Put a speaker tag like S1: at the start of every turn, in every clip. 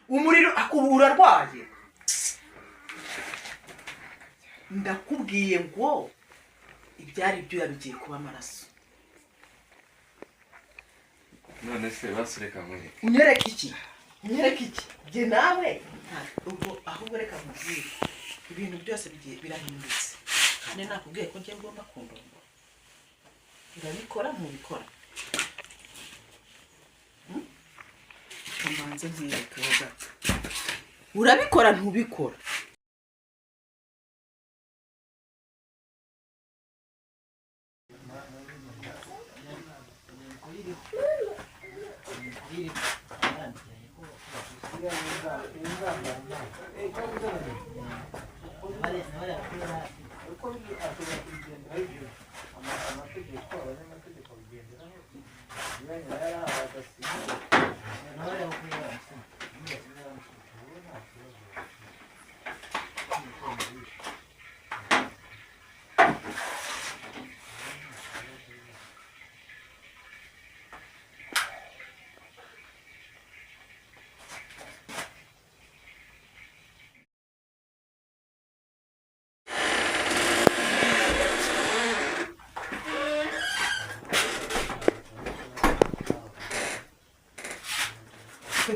S1: Umuriro akubu urarwaye. Ndakubwiye ngo ibyari ibyuya bigiye kuba amaraso.
S2: None se basi reka nkwereke.
S1: Unyereke iki? Unyereke iki? Jye nawe ubwo ahubwo reka nkubwire, ibintu byose bigiye birahindutse, kandi nakubwiye ko ngiye ngomba kundongora. Urabikora ntubikora? Hmm? Reka mbanze nkwereke ho gato. Urabikora ntubikora?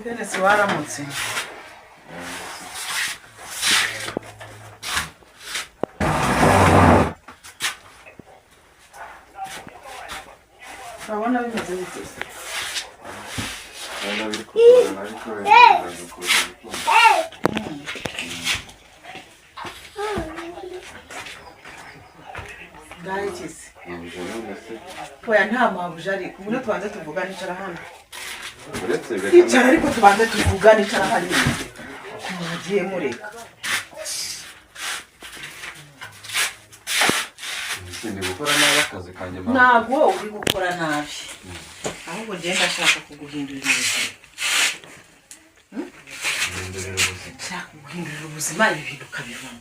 S1: Tenesi, waramutse? Urabona bimeze bite se?
S2: Urabona biri kugorana, ariko biraza kuza gukunda.
S1: Ngaho iki se?
S2: Mabuja, none se?
S1: Oya, nta mabuja, ariko ubu tubanze tuvugane. Icara hano.
S2: Uretse reka.
S1: Icara, ariko tubanze tuvugane. Icara hariya. Mwagiye mureka.
S2: Ndi gukora nabi akazi kanjye, mama?
S1: Ntabwo uri gukora nabi, ahubwo njye ndashaka kuguhindurira ubuzima.
S2: Hindurira ubuzima?
S1: Nshaka kuguhindurira ubuzima, ibi bintu ukabivamo.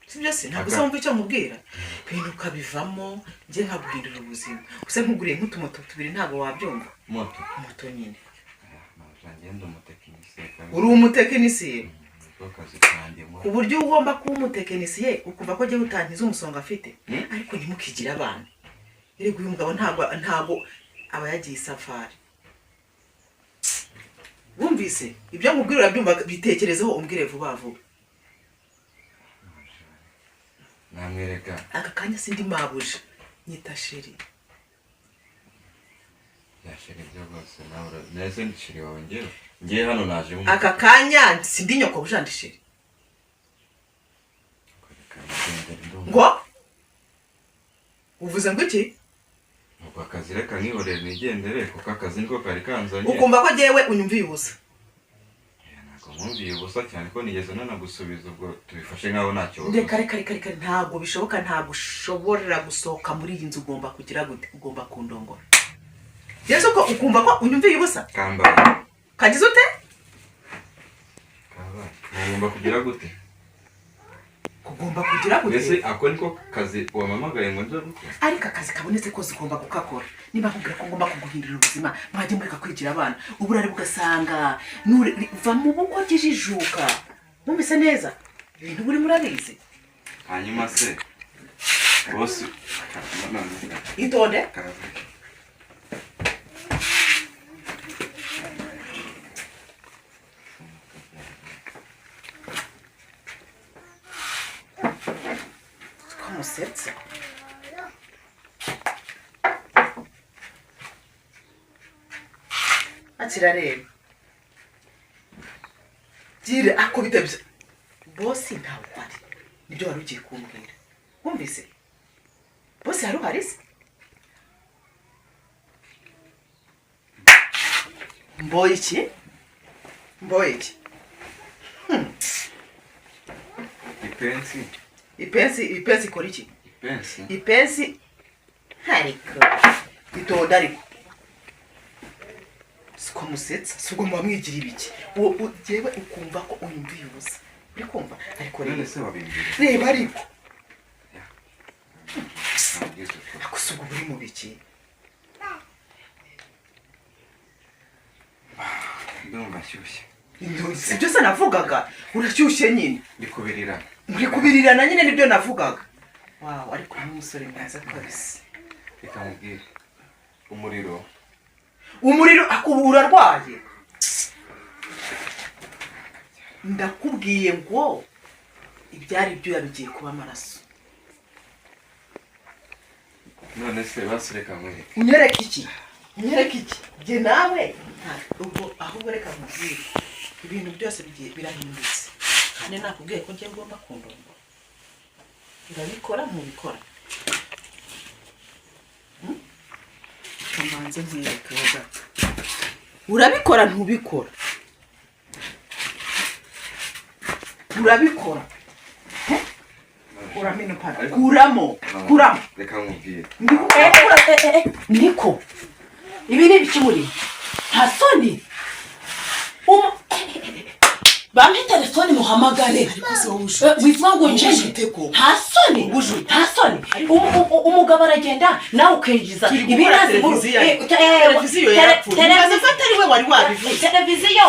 S1: Sibyo se? Ntabwo usa wumva icyo mubwira? Ibintu ukabivamo, njye nkaguhindurira ubuzima. Usa nkuguriye nk'utumoto tubiri, ntabwo wabyumva?
S2: Moto?
S1: Moto nyine.
S2: Mabuja, ngenda umutekinisiye kandi.
S1: Uri umutekinisiye?
S2: Niko kazi kanjye
S1: Ku
S2: nkora.
S1: buryo ugomba kuba umutekinisiye ukumva ko agiye utangiza umusonga afite?
S2: Hmm?
S1: Ariko ntimukigire abana. Erega uyu mugabo ntabwo aba yagiye isafari. Wumvise ibyo nkubwira? Urabyumva? Bitekerezeho umbwire vuba vuba.
S2: Namwereka.
S1: Aka kanya sindi mabuja, nyita chéri.
S2: Ya chéri, ibyo rwose nawe nese ndi chéri wawe? Ngewe ngewe hano naje
S1: Aka kanya sindi nyokobuja, ndi chéri.
S2: Reka nigendere, ndumva.
S1: Ngo uvuze ngo iki?
S2: Ubwo akazi reka nkihorere nigendere, kuko akazi niko kari kanzanye.
S1: Ukumva ko jyewe unyumviye ubusa?
S2: Oya, ntabwo nkumviye ubusa, cyane ko nigeze nanagusubiza. Ubwo tubifashe nkaho ntacyo wavuze.
S1: Reka, reka, reka, reka, ntabwo bishoboka. Ntabwo ushobora gusohoka muri iyi nzu. Ugomba kugira gute? Ugomba kundongora. Yesu, ko ukumva ko unyumviye ubusa?
S2: Kambaye.
S1: Kagize ute?
S2: Kabaye. Ugomba kugira gute?
S1: Ugomba kugira gute?
S2: Mbese ako niko kazi wampamagaye ngo nze gukora?
S1: Ariko akazi kabonetse kose ugomba kugakora. Niba nkubwira ko ngomba kuguhindurira ubuzima, mwajya mureka kwigira abana. Uburari bugasanga va mu bukwe jijuka. Mwumvise neza? Ibintu buri murabizi.
S2: Hanyuma se bose none?
S1: Itonde.
S2: Kabaye.
S1: Ko musetsa. Akira rero, gira ako bitabye. Boss ntabwo uhari, nibyo wari ugiye kumbwira. Wumvise? Boss hari uhari se? Mboye iki? Mboye iki?
S2: Ipensi.
S1: Ipensi? Ipensi ikora iki?
S2: Ipensi.
S1: Ipensi, ariko itonda, ariko siko musetsa. Si ubwo muba mwigira ibiki? Jyewe ukumva ko unyumviye ubusa? Uri kumva? Ariko
S2: None
S1: reba.
S2: se wabimbwira?
S1: Reba ariko.
S2: Nabwize ukuri.
S1: Ariko si ubwo buri mu biki?
S2: Ndumva nshyushye.
S1: Sibyo se navugaga? Urashyushye nyine.
S2: Ndi kubirirana.
S1: Muri kubirirana nyine, nibyo navugaga. Wawe, ariko ni umusore mwiza kabisa.
S2: Reka mubwire, umuriro.
S1: Umuriro ubu urarwaye. Ndakubwiye ngo ibyari ibyuya bigiye kuba amaraso.
S2: None se basi reka nkwereke.
S1: Unyereke iki? Unyereke iki? Jye nawe ubwo ahubwo reka nkubwire, ibintu byose bigiye birahindutse, kandi nakubwiye ko njye ngomba kundongora. Urabikora, ntubikora? Hmm? Kamanze nkwereke ho gato. Urabikora, ntubikora? Urabikora? Kuramo ino pantaro, kuramo, kuramo.
S2: Reka nkubwire.
S3: Niko, ibi ni ibiki muri? Nta soni? Bampe telefone muhamagare. Wivuga ngo njeje. Nta soni, nta soni. Umugabo aragenda, nawe ukinjiza
S1: Turi gukora
S3: ibirazi.
S1: Televiziyo. Televiziyo yarapfuye. Ntibaze ko atari we wari wabivuze.
S3: Televiziyo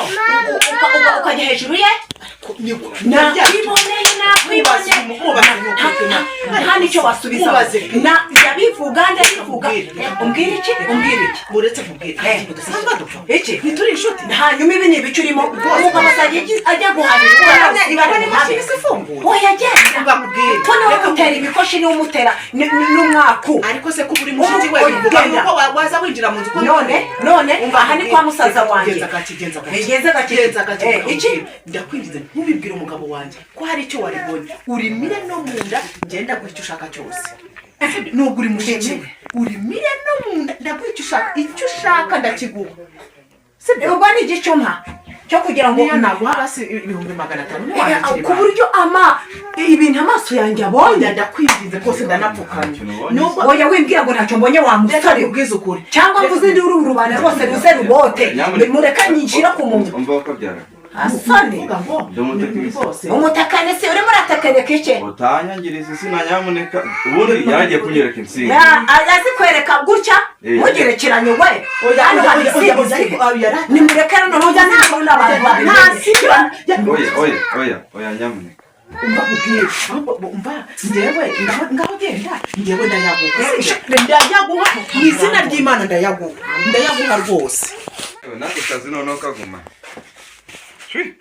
S3: ukajya hejuru ye. Nakwiboneye, nakwiboneye. Nta n'icyo wasubiza.
S1: Mubaze pe.
S3: Ndabivuga, ndabivuga. Umbwira iki? Umbwira iki?
S1: Uretse nkubwire,
S3: Eh.
S1: dusanzwe dupfa.
S3: Iki?
S1: Ntituri inshuti?
S3: Hanyuma ibi ni ibice urimo. Umugabo azajya ajya guhahira.
S1: Ibona n'imashini se ifunguye?
S3: Oya, genda.
S1: Umva nkubwire.
S3: Ko nawe
S1: Reka.
S3: umutera imikoshi, niwe umutera n'umwaku.
S1: Ariko se kuba uri mushiki we bivuga
S3: Genda.
S1: yuko waza winjira mu nzu ko
S3: None none
S1: Umva,
S3: aha ni kwa musaza wanjye.
S1: Genza gake, genza gake.
S3: Genza gake.
S1: Genza gake.
S3: Eh, iki?
S1: Ndakwinginze, ntubibwire umugabo wanjye ko hari icyo waribonye. Urimire no mu nda, ngenda guha icyo ushaka cyose. Nubwo uri mushiki we, urimire no mu nda, ndaguha icyo ushaka, icyo ushaka ndakiguha. Sibyo?
S3: Ubwo ni igicuma cyo kugira ngo
S1: Niyo naguha basi 500,000,
S3: Eh,
S1: ntiwanyakira?
S3: ku buryo ama ibintu amaso yanjye abonye.
S1: Ndakwinginze rwose, ndanapfukamye.
S2: Nta kintu ubonye.
S1: Nubwo
S3: Oya, wimbwira ngo ntacyo mbonye wa
S1: reka
S3: musore we.
S1: nkubwize ukuri.
S3: Cyangwa mvuze indi uru rubanda rwose ruze rubote.
S2: Nyamuneka.
S3: Mureka nyinjira ku muntu.
S2: Umva wakabyara.
S3: Asoni.
S1: Uvuga ngo
S2: Ndamutaka.
S1: ni rwose.
S3: Umutakane se urimo uratekereka iki?
S2: Utanyangiriza izina nyamuneka. Ubundi yaragiye kunyereka insinga.
S3: Azikwereka gutya?
S2: Eh.
S3: Mugerekeranye we.
S1: Oya,
S3: Hano
S1: oya,
S3: hari
S1: oya,
S3: isiga.
S1: oya, ariko, oya,
S3: Nimureke noneho ntabwo n'abantu babimenye.
S2: Oya, oya, oya, oya, nyamuneka.
S1: Umva nkubwire, ahubwo umva, njyewe ngaho, ngaho genda, njyewe ndayaguha, sibyo? Ndayaguha mu izina ry'Imana, ndayaguha, ndayaguha rwose.
S2: Nako kazi noneho kaguma. Shwi.